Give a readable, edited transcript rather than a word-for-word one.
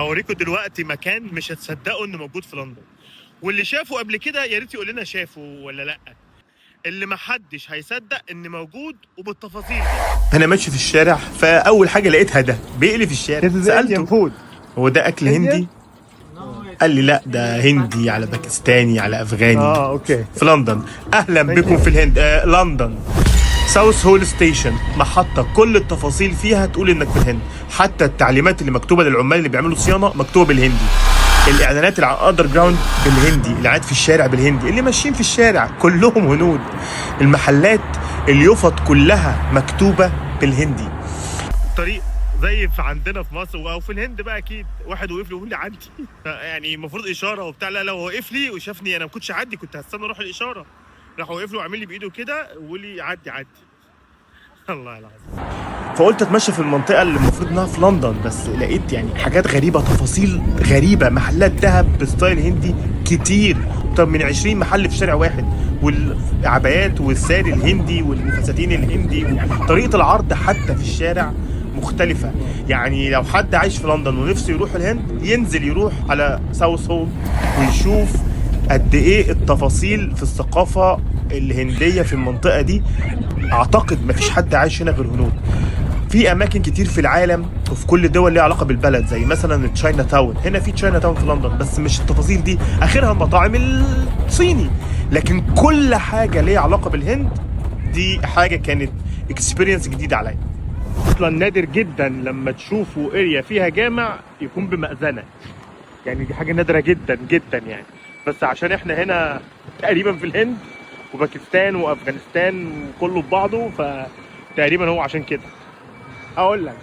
هوريكم دلوقتي مكان مش هتصدقوا انه موجود في لندن، واللي شافه قبل كده يا ريت يقول لنا شافه ولا لا. اللي محدش هيصدق ان موجود وبالتفاصيل دي. انا ماشي في الشارع، فاول حاجة لقيتها ده بيقلي في الشارع. This is Indian سالته food. هو ده اكل هندي؟ قال لي لا، ده هندي على باكستاني على افغاني. Okay. في لندن. اهلا بكم في الهند، لندن ساوث هول station، محطة كل التفاصيل فيها تقول انك في الهند. حتى التعليمات اللي مكتوبة للعمال اللي بيعملوا صيانة مكتوبة بالهندي، الاعلانات اللي على ال underground بالهندي، الاعلانات في الشارع بالهندي، اللي ماشيين في الشارع كلهم هنود، المحلات اليفط كلها مكتوبة بالهندي. طريق زي في عندنا في مصر او في الهند بقى اكيد. واحد وقف لي ويقول لي عدي، يعني المفروض اشارة وبتاع. لا لا، هو وقف لي وشافني انا ما كنتش اعدي، كنت هستنى اروح الاشاره. راح وقف له وعامل لي بايده كده ويقول لي عدي عدي. الله العظيم. فقلت اتمشى في المنطقة اللي المفروض انها في لندن، بس لقيت يعني حاجات غريبه، تفاصيل غريبه، محلات ذهب ب style هندي كتير، اكتر من 20 محل في شارع واحد، والعبايات والساري الهندي والفساتين الهندي، وطريقه العرض حتى في الشارع مختلفة. يعني لو حد عايش في لندن ونفسه يروح الهند، ينزل يروح على ساوث هول ويشوف قد ايه التفاصيل في الثقافة الهندية في المنطقة دي. اعتقد مفيش حد عايش هنا غير هنود. في اماكن كتير في العالم وفي كل الدول ليها علاقة بالبلد، زي مثلا China Town. هنا في China Town في لندن، بس مش التفاصيل دي، اخرها المطاعم الصيني. لكن كل حاجة ليها علاقة بالهند، دي حاجة كانت experience جديدة عليا. اصلا نادر جدا لما تشوفوا area فيها جامع يكون بمأذنه، يعني دي حاجة نادرة جدا جدا يعني. بس عشان احنا هنا تقريبا في الهند وباكستان وافغانستان وكله في بعضه، فتقريبا هو عشان كده. هقول لك